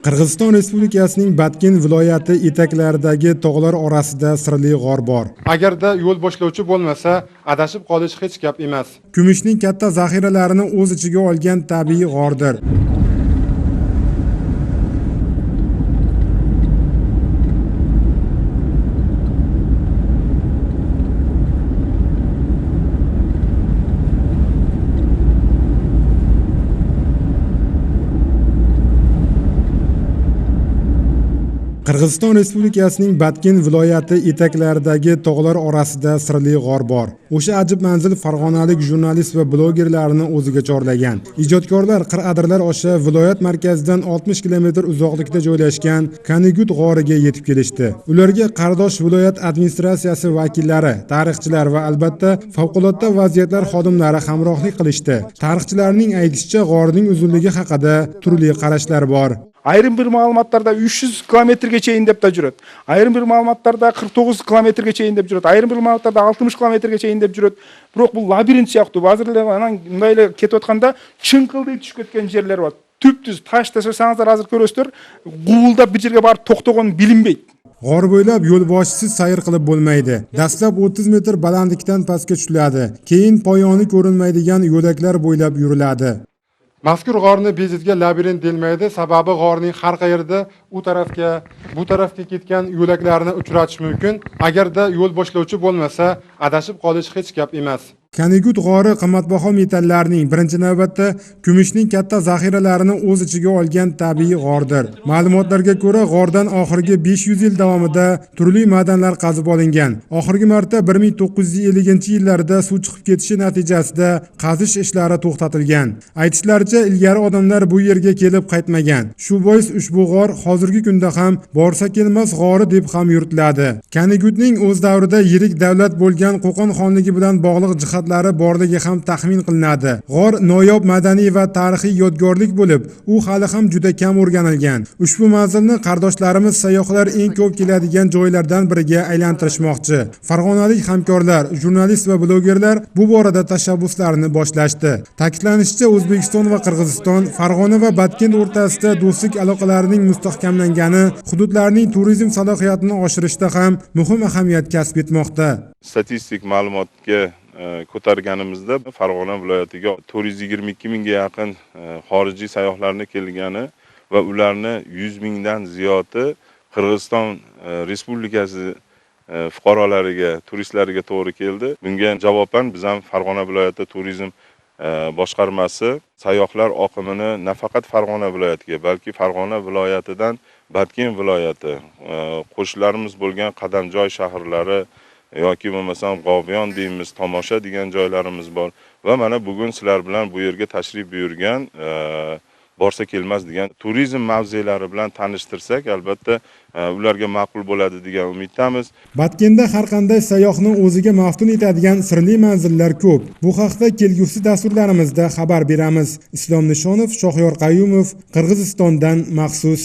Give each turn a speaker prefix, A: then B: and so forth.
A: Qirg'iziston Respublikasining Batken viloyati etaklaridagi tog'lar orasida sirli g'or bor.
B: Agarda yo'l boshlovchi bo'lmasa, adashib qolish hech gap emas.
A: Kumushning katta zaxiralarini o'z ichiga olgan tabiiy g'ordir. Qirg'iziston Respublikasining Batken viloyati etaklaridagi tog'lar orasida sirli g'or bor. O'sha ajib manzil farg'onalik jurnalist va blogerlarni o'ziga chorlagan. Ijodkorlar qir-adirlar osha viloyat markazidan 60 km uzoqlikda joylashgan Kanigut g'origa yetib kelishdi. Ularga qardosh viloyat administratsiyasi vakillari, tarixchilar va albatta favqulodda vaziyatlar xodimlari hamrohlik qilishdi. Tarixchilarning aytishicha, g'orning uzunligi haqida turli qarashlar bor.
C: Айрым бир маалыматтарда 300 километрге чейин деп да жүрөт. Айрым бир маалыматтарда 49 километрге чейин деп жүрөт. Айрым бир маалыматтарда 60 километрге чейин деп жүрөт. Бирок бул лабиринт сыяктуу. Азыр эле анан мындай эле кетип атканда чыңкылдый түшүп кеткен жерлер бар. Түп-түз таш ташасаңыздар азыр көрөсүздөр, гуулдап бир жерге барып токтогону билинбейт.
A: G'or bo'ylab yo'lboshchisiz sayr qilib bo'lmaydi. Dastlab 30 metr balandlikdan pastga tushiladi. Keyin poyoni ko'rinmaydigan yo'laklar bo'ylab yuriladi.
B: Mazkur g'orni bejizga labirint deyilmaydi, sababi g'orning har qayerida u tarafga, bu tarafga ketgan yo'laklarni uchratish mumkin. Agarda yo'l boshlovchi bo'lmasa, adashib qolish hech gap emas.
A: Kanigut g'ori qimmatbaho metallarning, birinchi navbatda kumushning katta zaxiralarini o'z ichiga olgan tabiiy g'ordir. Ma'lumotlarga ko'ra, g'ordan oxirgi 500 yil davomida turli madanlar qazib olingan. Oxirgi marta 1950-yillarda suv chiqib ketishi natijasida qazish ishlari to'xtatilgan. Aytishlaricha, ilgari odamlar bu yerga kelib qaytmagan. Shu bois ushbu g'or hozirgi kunda ham Borsa kelmas g'ori deb ham yuritiladi. Kanigutning o'z davrida yirik davlat bo'lgan Qo'qon xonligi bilan bog'liq jihatlari borligi ham taxmin qilinadi. G'or noyob madaniy va tarixiy yodgorlik bo'lib, u hali ham juda kam o'rganilgan. Ushbu manzilni qardoshlarimiz sayyohlar eng ko'p keladigan joylardan biriga aylantirishmoqchi. Farg'onalik hamkorlar, jurnalist va blogerlar bu borada tashabbuslarni boshlashdi. Ta'kidlanishicha, O'zbekiston va Qirg'iziston, Farg'ona va Batken o'rtasida do'stlik aloqalarining mustahkamlangani hududlarning turizm salohiyatini oshirishda ham muhim ahamiyat kasb etmoqda.
D: Statistik ma'lumotga ko'targanimizda Farg'ona viloyatiga 422 mingga yaqin xorijiy sayyohlarni kelgani va ularni 100 mingdan ziyodi Qirg'iziston Respublikasi fuqarolariga, turistlariga to'g'ri keldi. Bunga javoban biz ham Farg'ona viloyati turizm boshqarmasi sayyohlar oqimini nafaqat Farg'ona viloyatiga, balki Farg'ona viloyatidan Batken viloyati, qo'shnilarimiz bo'lgan Qadamjoy shaharlari yoki bo'lmasam G'ovyon deymiz, Tomosha degan joylarimiz bor va mana bugun sizlar bilan bu yerga tashrif buyurgan Borsa kelmas degan turizm mavzelari bilan tanishtirsak, albatta ularga ma'qul bo'ladi degan umiddamiz.
A: Batkenda har qanday sayyohni o'ziga maftun etadigan sirli manzillar ko'p. Bu haqda kelgusi dasturlarimizda xabar beramiz. Islom Nishonov, Shohyor Qayumov, Qirg'izistondan maxsus.